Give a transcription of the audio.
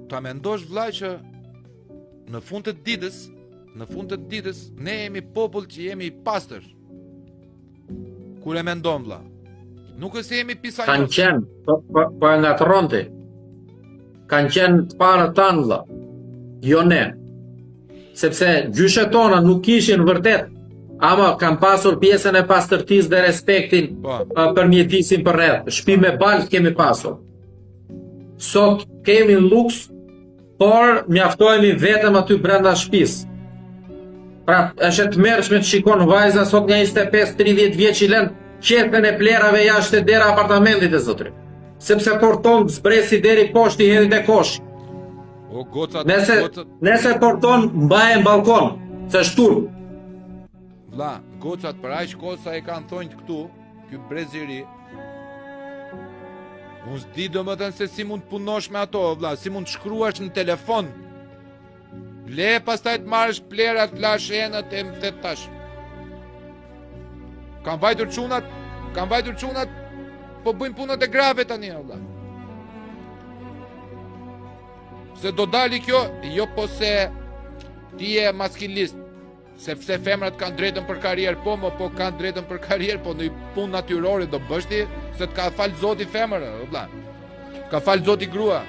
Ta mendosh vlla që në fund të ditës, në fund të ditës ne jemi popull që jemi i pastër. Kur e mendon vlla. Nuk është se jemi pisanjos. Kanë qenë, po, po, po e ngatërron ti. Kanë qenë të parët tanë vlla. Jo ne. Sepse gjyshet tona nuk ishin vërtet, ama kanë pasur pjesën e pastërtisë dhe respektin po. për mjedisin përreth. Shpi me baltë kemi pasur. Sot kemi luks, por mjaftohemi vetëm aty brenda shtëpisë. Pra, është e tmerrshme të shikon vajza sot nga 25-30 vjeç i lën qesen e plehrave jashtë te dera e apartamentit e zotri. Sepse porton zbresi deri poshtë i hedhi te koshi. O gocat, nëse gocat. Nëse porton mbaje në ballkon, se është turp. Vlla, gocat për aq kohë sa i kanë thonjtë këtu, ky brez i ri. Unë s'di domethënë se si mund të punosh me ato, vlla, si mund të shkruash në telefon. Le pastaj të marrësh plehrat, të lash enët e më the tash. Kanë vajtur çunat, kanë vajtur çunat, po bëjnë punët e grave tani, o vlla. Se do dali kjo, jo po se ti je maskilist, Sepse femrat kanë drejtën për karrierë, po mo po kanë drejtën për karrierë, po një punë natyrore do bësh ti, se të ka falë zoti femër, o vlla. Ka falë zoti grua.